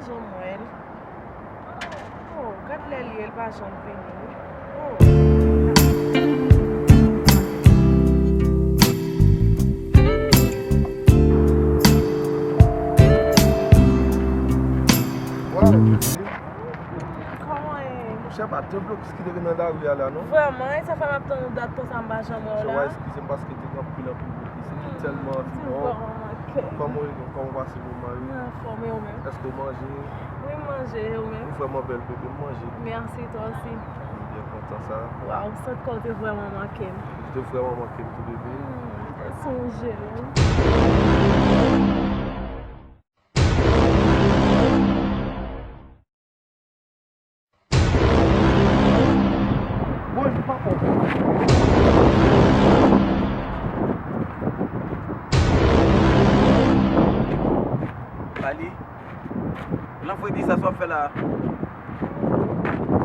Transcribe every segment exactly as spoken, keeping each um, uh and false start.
Janm wè l. Oh, gad lè l ye, l pa janm vini. Oh. Waw. Kòman e? Monchè, pa t yon blokis ki te nan lari a la, non? Vrèman, e sa fè m ap tann ou dat konsa, m pa janm wè w la. Monchè, w a eskize m paske te gen anpil, anpil blokis. M te tèlman anvi wè w. Kòman w ye? Kòman w pase moman yo? Mwen anfòm, e ou menm? Èske w manje? Wi, m manje, e ou menm? Ou vrèman bèl, bebe, m manje. Mèsi, twa osi. M byen kontan sa. Waw, sant kò w te vrèman manke m. Ou te vrèman manke m tou, bebe. Hmm, m te sonje w. Bonjou, papa. Bali, lan fredi sa, sa w ap fè la?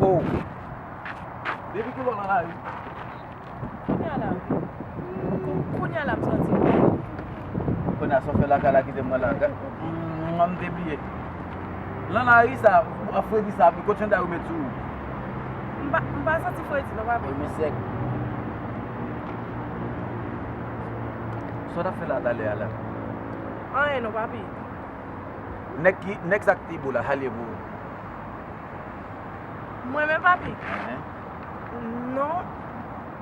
Oh. Depi kilè w nan lari? Kounye a la. Kou-, kounye a la m sòti. Kounye a sa w fè lakay la kite m nan lakay? Mm, m te bliye. Lan lari sa, fredi sa, kot chandra yo met sou ou? M pa, m pa santi fredi non, papi. Wi, men sèk. Sa w t ap fè la talè a la? Anyen non, papi. Nèg ki, nèg sa k te bo la, sa l ye pou ou? Mwen menm, papi? Enhen. Non,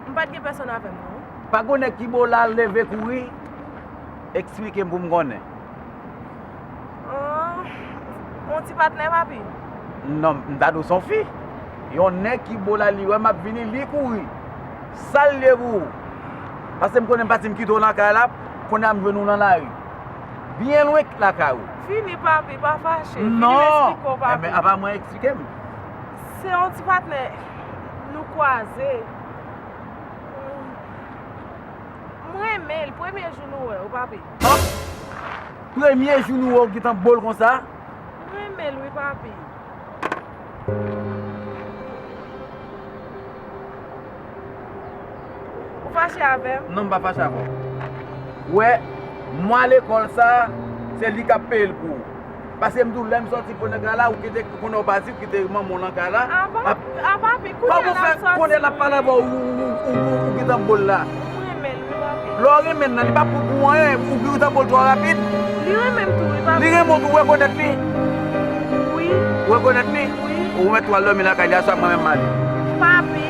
m pa t gen pèsonn avè m, non. Pa gon nèg ki bo la leve kouri? Eksplike m pou m konnen. Ah, yon ti patnè, papi? Non, m ta di w se yon fi. Yon nèg ki bo la, li wè m ap vini, li kouri. Sa l ye pou ou? Paske m konnen m pati m kite w nan kay la, kounye a m jwenn ou nan lari. Byen lwen k lakay ou. Vini, papi, pa fache. Vini, m eksplike w, papi. Non. Enben, apa mwen eksplike m. Se yon ti patnè nou kwaze. M renmen l. Premye jou nou wè w, papi. Hop! Premye jou nou wè w gentan bo l konsa? M renmen l, wi, papi. Ou fache avè m? Non, m pa fache avè w. Wè, mwa lekòl sa, se li k ap peye l pou ou. Paske m di w, lè m sòti pou nèg la la, ou kite, kounye a w pati, ou kite manman w nan kay la. A, pa, a, papi, kounye a l ap sòti. Kounye a l ap pale avè w, ou, ou, ou, ou, ou gentan bo l la. M renmen l, wi, papi. Lè w renmen l nan, li pa pou, pou anyen, ou gentan bo l twò rapid. Li renmen m tou, wi, papi. Li renmen w tou, ou rekonèt li? Wi. Ou rekonèt li? Wi. Ou mèt twal dòmi lakay li aswè, mwen menm m ale. Papi.